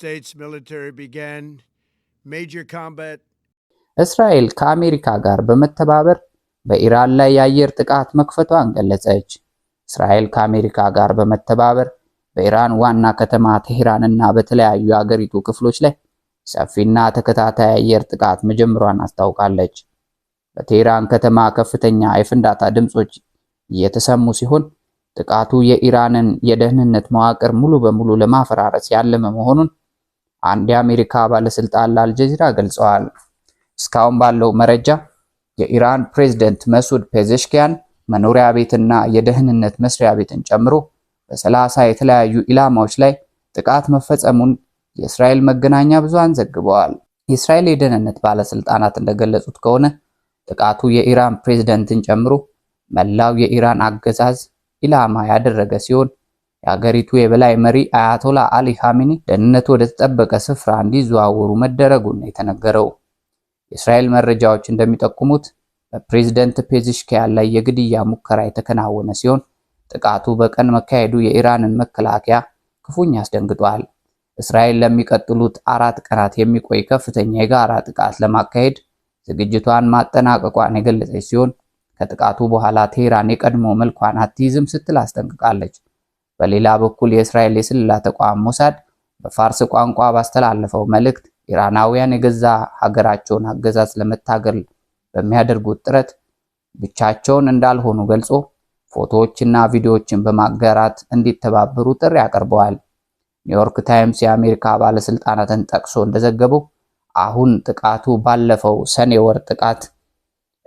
States military began major combat እስራኤል ከአሜሪካ ጋር በመተባበር በኢራን ላይ የአየር ጥቃት መክፈቷን ገለጸች። እስራኤል ከአሜሪካ ጋር በመተባበር በኢራን ዋና ከተማ ቴህራን እና በተለያዩ የአገሪቱ ክፍሎች ላይ ሰፊና ተከታታይ የአየር ጥቃት መጀመሯን አስታውቃለች። በቴህራን ከተማ ከፍተኛ የፍንዳታ ድምጾች እየተሰሙ ሲሆን፣ ጥቃቱ የኢራንን የደህንነት መዋቅር ሙሉ በሙሉ ለማፈራረስ ያለመ መሆኑን አንድ የአሜሪካ ባለስልጣን ለአልጀዚራ ገልጸዋል። እስካሁን ባለው መረጃ የኢራን ፕሬዝደንት መሱድ ፔዜሽኪያን መኖሪያ ቤትና የደህንነት መስሪያ ቤትን ጨምሮ በ30 የተለያዩ ኢላማዎች ላይ ጥቃት መፈጸሙን የእስራኤል መገናኛ ብዙሃን ዘግበዋል። የእስራኤል የደህንነት ባለስልጣናት እንደገለጹት ከሆነ ጥቃቱ የኢራን ፕሬዝደንትን ጨምሮ መላው የኢራን አገዛዝ ኢላማ ያደረገ ሲሆን፣ የአገሪቱ የበላይ መሪ አያቶላ አሊ ኻሜኒ ደህንነቱ ወደ ተጠበቀ ስፍራ እንዲዘዋወሩ መደረጉን ነው የተነገረው። የእስራኤል መረጃዎች እንደሚጠቁሙት በፕሬዝደንት ፔዜሽኪያን ላይ የግድያ ሙከራ የተከናወነ ሲሆን፣ ጥቃቱ በቀን መካሄዱ የኢራንን መከላከያ ክፉኛ አስደንግጧል። እስራኤል ለሚቀጥሉት 4 ቀናት የሚቆይ ከፍተኛ የጋራ ጥቃት ለማካሄድ ዝግጅቷን ማጠናቀቋን የገለጸች ሲሆን፣ ከጥቃቱ በኋላ ቴህራን የቀድሞ መልኳን አትይዝም ስትል አስጠንቅቃለች። በሌላ በኩል የእስራኤል የስለላ ተቋም ሞሳድ በፋርስ ቋንቋ ባስተላለፈው መልእክት ኢራናውያን የገዛ ሀገራቸውን አገዛዝ ለመታገል በሚያደርጉት ጥረት ብቻቸውን እንዳልሆኑ ገልጾ ፎቶዎችና ቪዲዮዎችን በማጋራት እንዲተባበሩ ጥሪ አቅርበዋል። ኒውዮርክ ታይምስ የአሜሪካ ባለስልጣናትን ጠቅሶ እንደዘገበው አሁን ጥቃቱ ባለፈው ሰኔ ወር ጥቃት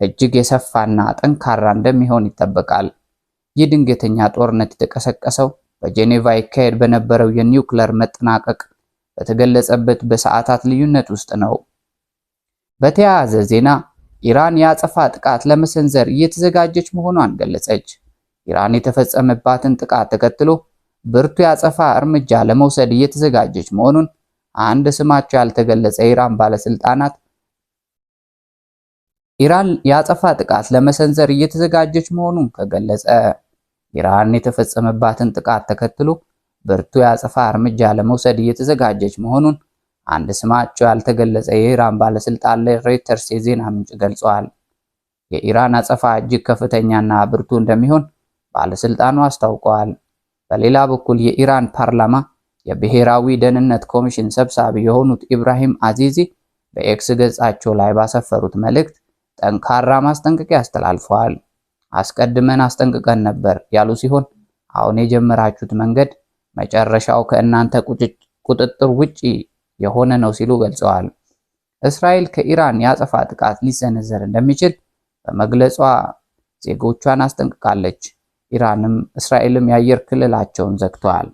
እጅግ የሰፋና ጠንካራ እንደሚሆን ይጠበቃል። ይህ ድንገተኛ ጦርነት የተቀሰቀሰው በጄኔቫ ይካሄድ በነበረው የኒውክለር መጠናቀቅ በተገለጸበት በሰዓታት ልዩነት ውስጥ ነው። በተያያዘ ዜና ኢራን የአጸፋ ጥቃት ለመሰንዘር እየተዘጋጀች መሆኗን ገለጸች። ኢራን የተፈጸመባትን ጥቃት ተከትሎ ብርቱ የአጸፋ እርምጃ ለመውሰድ እየተዘጋጀች መሆኑን አንድ ስማቸው ያልተገለጸ የኢራን ባለስልጣናት ኢራን የአጸፋ ጥቃት ለመሰንዘር እየተዘጋጀች መሆኑን ከገለጸ ኢራን የተፈጸመባትን ጥቃት ተከትሎ ብርቱ የአጸፋ እርምጃ ለመውሰድ እየተዘጋጀች መሆኑን አንድ ስማቸው ያልተገለጸ የኢራን ባለስልጣን ለሮይተርስ የዜና ምንጭ ገልጸዋል። የኢራን አጸፋ እጅግ ከፍተኛና ብርቱ እንደሚሆን ባለስልጣኑ አስታውቀዋል። በሌላ በኩል የኢራን ፓርላማ የብሔራዊ ደህንነት ኮሚሽን ሰብሳቢ የሆኑት ኢብራሂም አዚዚ በኤክስ ገጻቸው ላይ ባሰፈሩት መልእክት ጠንካራ ማስጠንቀቂያ አስተላልፈዋል። አስቀድመን አስጠንቅቀን ነበር ያሉ ሲሆን፣ አሁን የጀመራችሁት መንገድ መጨረሻው ከእናንተ ቁጥጥር ውጪ የሆነ ነው ሲሉ ገልጸዋል። እስራኤል ከኢራን የአጸፋ ጥቃት ሊሰነዘር እንደሚችል በመግለጿ ዜጎቿን አስጠንቅቃለች። ኢራንም እስራኤልም የአየር ክልላቸውን ዘግተዋል።